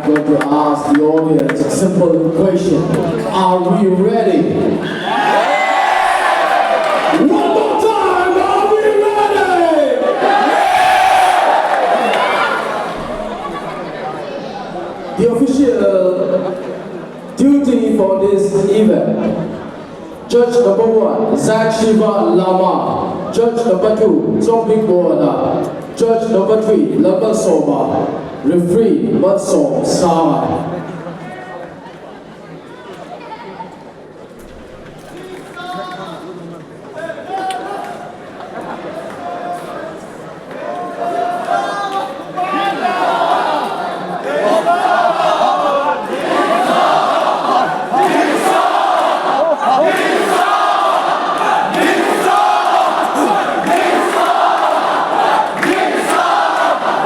I'm going to ask the audience a simple question. Are we ready? One more time, are we ready? The official duty for this event. Judge number one, Zach Shiva Lama. Judge number two, Chonghming Muana. Judge number 3, Lalmalsawma. Referee, Malsawm Sanga.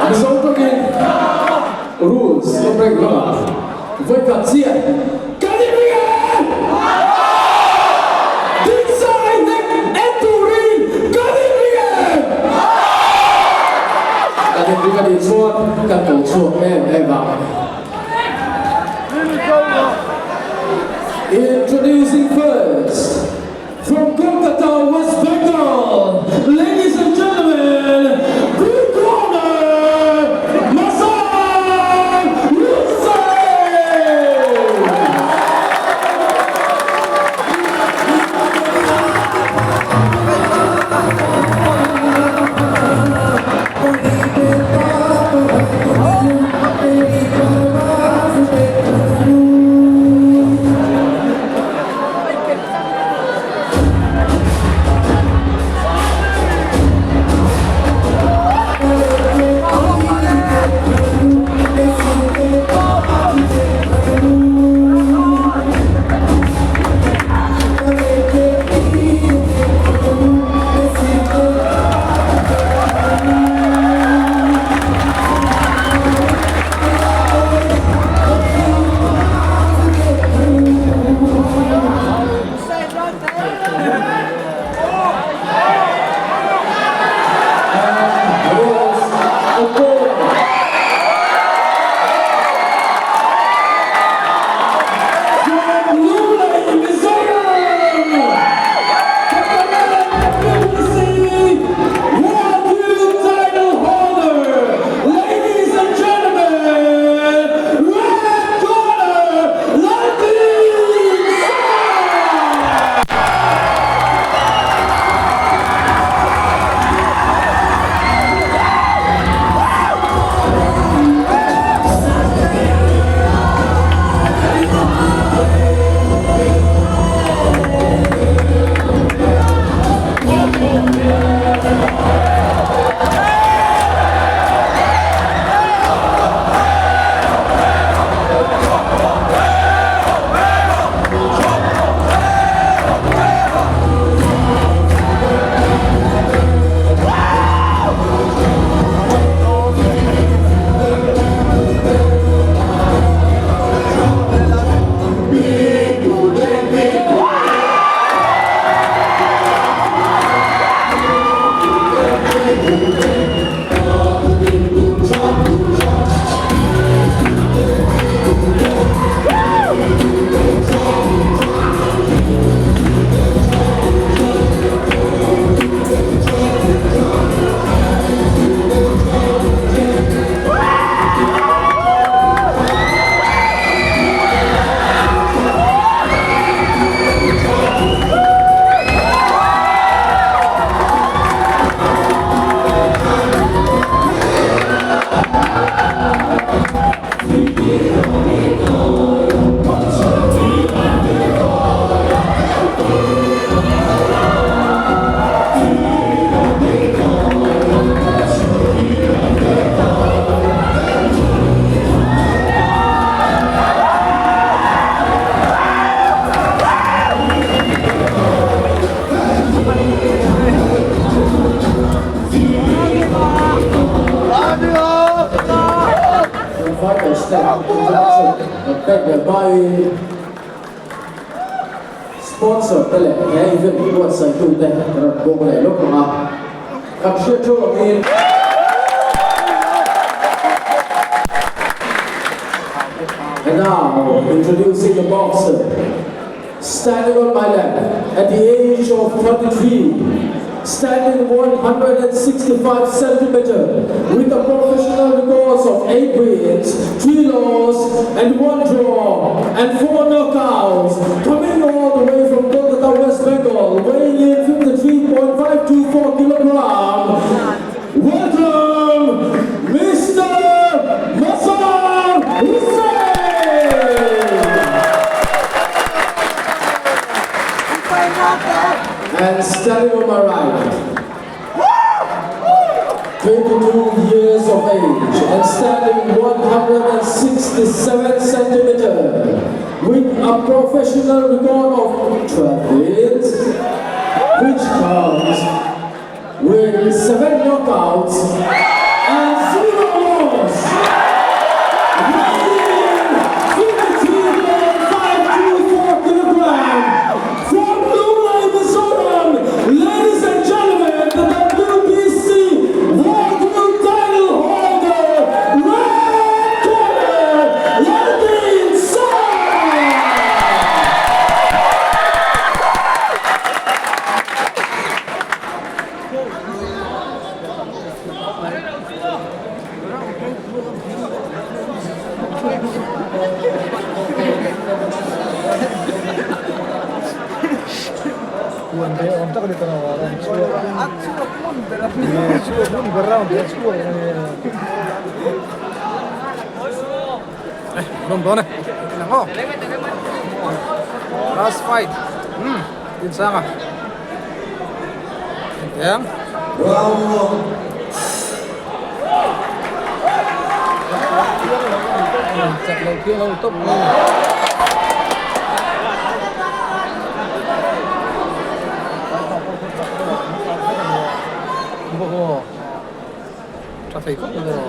Mizo takin rules ka break lamah vawikhat chiah kan inring e! Diksa inhnek en turin kan inring e! Kan inring a nih chuan kan ko chhuak em em a. Introducing first from Kolkata, West Bengal, ladies and gentlemen, blue corner, Mazhar Hussain! And his opponent. From Lunglei, Mizoram, WBC World Youth Title holder, ladies and gentlemen, red corner, Laldinsanga! Fighters te introduction kan pek leh hmain sponsor te leh he event buatsaihtu te kan rawn bawk leh lawk ang a, kan hriat theuh angin. And now, introducing the boxer. Standing on my left, at the age of 33, standing 165 centimeter, with a professional records of 8 wins, 3 losses, and 1 draw, and 4 knockouts, coming all the way from Kolkata, West Bengal, weighing in 53.524 kilogram. Welcome, Mr. Mazhar Hussain! And standing on my right, 22 years of age and standing 167 centimeter with a professional record of 12 wins, which comes with 7 knockouts and 0 loss. Weighing 53.524 kilogram from Lunglei, Mizoram, ladies and gentlemen, the WBC World Group title holder, red corner, Laldinsanga! Huan ve awm tak a ni ta lo a rawn chhuak a ni chhuak hmun ber round te a chhuak a ni. Hmuhnawm dawn e ang aw last fight umm Dinsanga engtiang chak lo phiang lo tawp mai a ni. Tha thei khawp mai aw.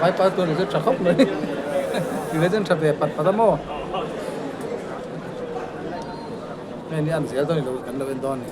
Vai pa tur chu tha khawp mai tih leh chuan tha ve pat pat a maw hei ni an zel dawn ilo kan lo en dawn a ni.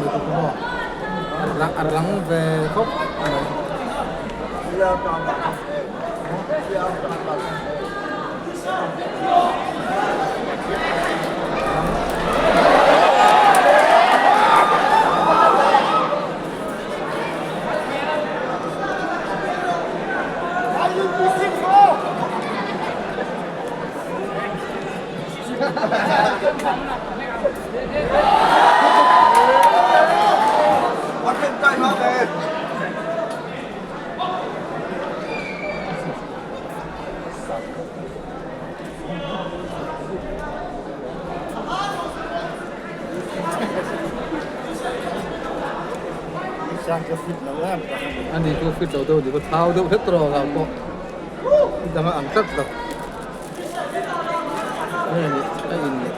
lutuk maw a rang ve khawp mai. Ani chu fit lo deuh a ni ka thau deuh hret rawh ang pawh dang a ang tlat lo. Nge ni a in leh.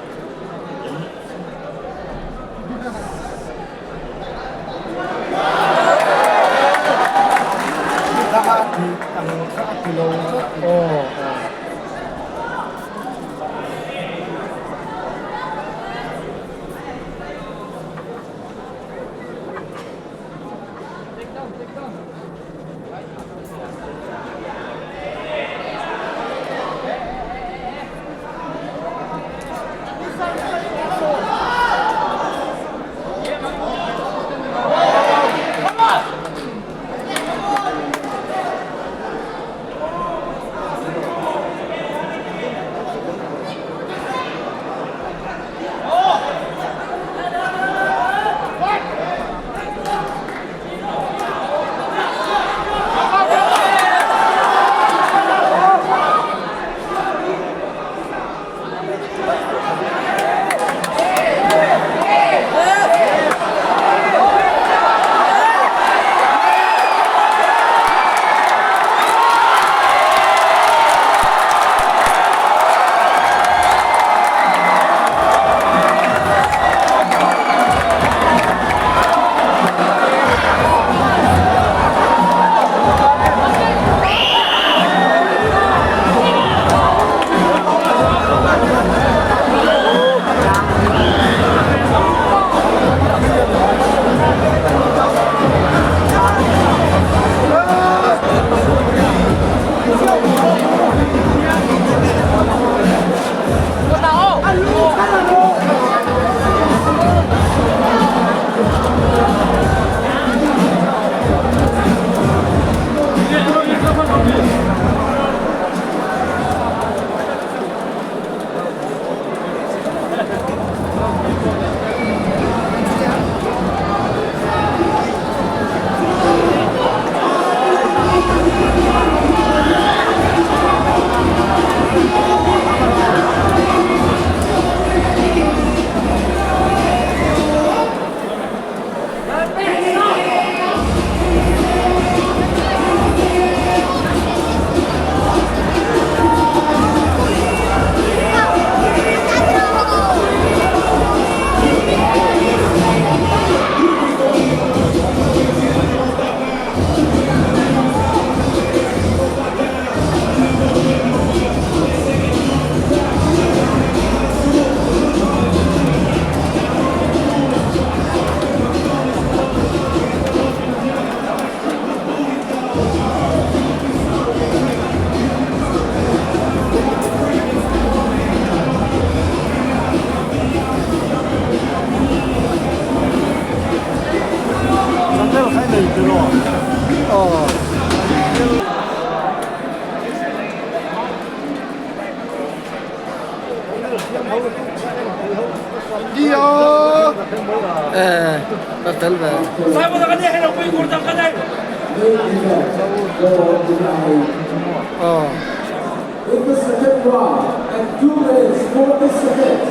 In the second round, at 2 minutes 40 seconds,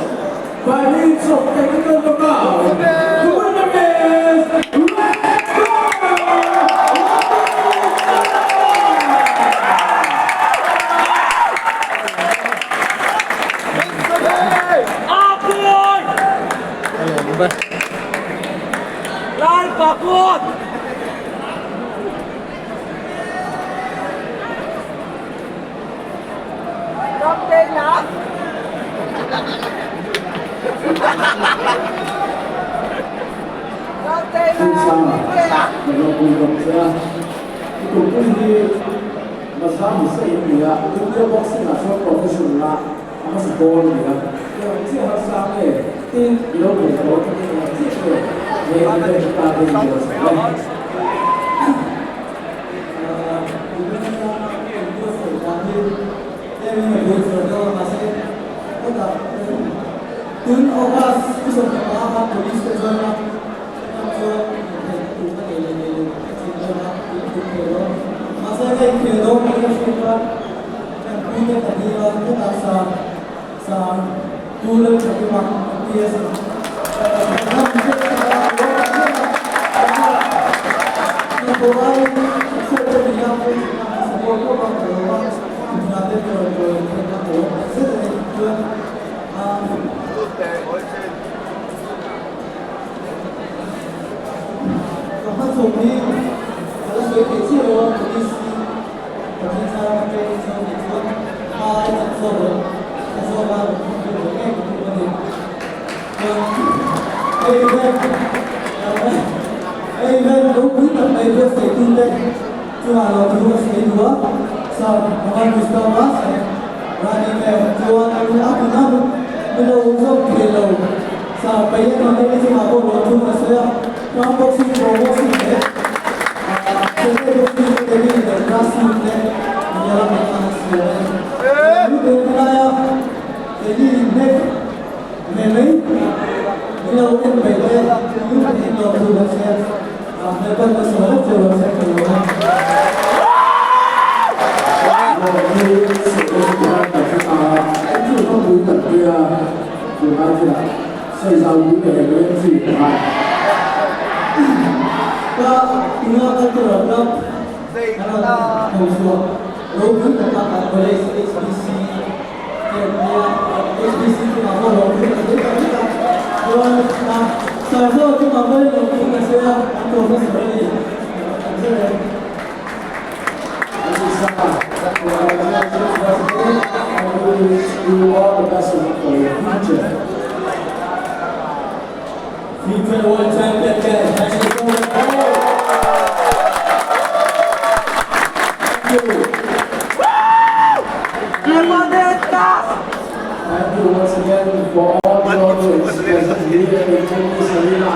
by means of technical knockout, the winner is Red Corner! Zirsanga ka lawmpui bawk che a. I tumpui hi Mazhar Hussain a ni a, India boxing ah chuan professional a a hmasa pawl a ni a. Eng chiah harsa nge tin i lo hmuh tawh atangin eng chiah nge he event atan hian i buatsaih le? Tun August ni 15 khan police te chuan a ram chuan inthei na tur ka nei leh nei lo ka chin dawn a tih a tum thei lo. Mahse ka inkhel dawn tih ka hriat chuan kan pui te ka dil a, hetah sa sa tu leh tha tum a kan ti a sin. Hnathawh aiin hriat te ni a, support pawh ka hmu lo a, hna te rawn rawn thlen a ka lawm tak zet a ni. Chuan Ka hmachhawp hi ka la sawi thei chiah lo a, police hi Pathian zara ka training zo nih chuan hma ai chak zawk lo, tha zawk a rawn thawk lut leh ngei ka tum a ni. Chuan hei event hei event ropui tak mai buatsaitute chungah lo thu a sawi duh a, Sir Mohammad Mustafa Saheb Rani te chuan a hmun a mi lo zawk thei lo Sir Payet Mandali chungah pawh lo thu a sawi a, Crown Boxing Promotion leh Chennai Boxing Academy leh Grassroot te India ramah khan a siam a ni. Lu te laia keini inhnek Ve mai ni lo en mai te lu in lo thu lo se hmelpan ka sawi vek cheu lo se ka lo a. Ka inga cultural club a rawn tho chhuak ropui taka kan college HBC HBC chungah pawh lo thu ka sawi tak zet a, chuan Sarzo chungah pawhin lo thu ka sawi a, an professor a ni tak zet e. I wish you all the best of luck for your future. Future World Champion te thank you so much. Thank you. Thank you once again for all the audience present here in Tennis Arena.